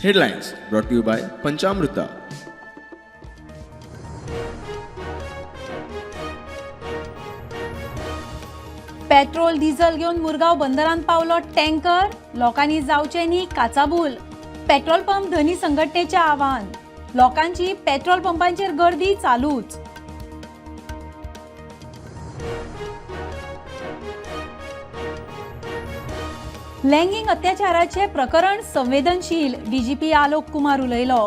Headlines brought you by Panchamruta. Petrol diesel घेवन मुरगांव बंदरांत पावलो टँकर, लोकांनी जावचें न्ही काचाबूल. पेट्रोल पंप धनी संघटनेचें आवाहन. लोकांची पेट्रोल पंपांचेर गर्दी चालूच. लैंगीक अत्याचाराचे प्रकरण संवेदनशील, डीजीपी आलोक कुमार उलयलो.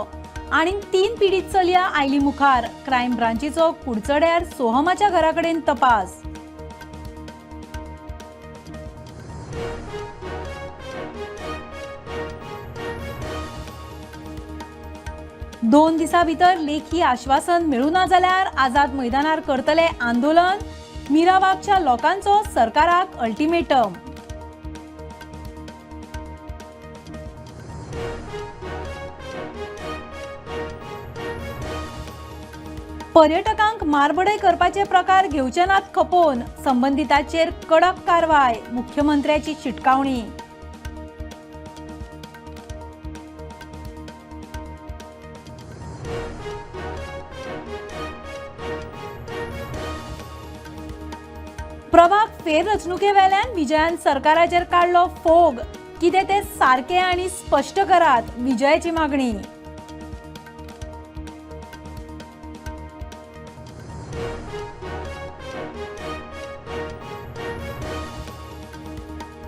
आनी 3 पिडीत चलया आयली मुखार. क्रायम ब्रांचीचो कुडचड्यार सोहमाच्या घरा कडेन तपास. दोन दिसां भितर लेखी आश्वासन मेळूना जाल्यार आझाद मैदानार करतले आंदोलन. मिराबागच्या लोकांचो सरकाराक अल्टिमेटम. पर्यटकांक मारबडय करपाचे प्रकार घेवचे नात खपोवन, संबंदितांचेर कडक कारवाय, मुख्यमंत्र्याची शिटकावणी. प्रभाग फेररचणुके वेल्यान विजयान सरकाराचेर काडलो फोग. कितें तें सारकें आनी स्पश्ट करात, विजयाची मागणी.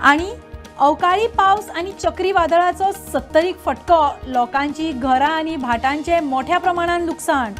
आनी अवकाळी पावस आनी चक्रीवादळाचो सत्तरीक फटको, लोकांची घरां आनी भाटांचें मोठ्या प्रमाणान लुकसाण.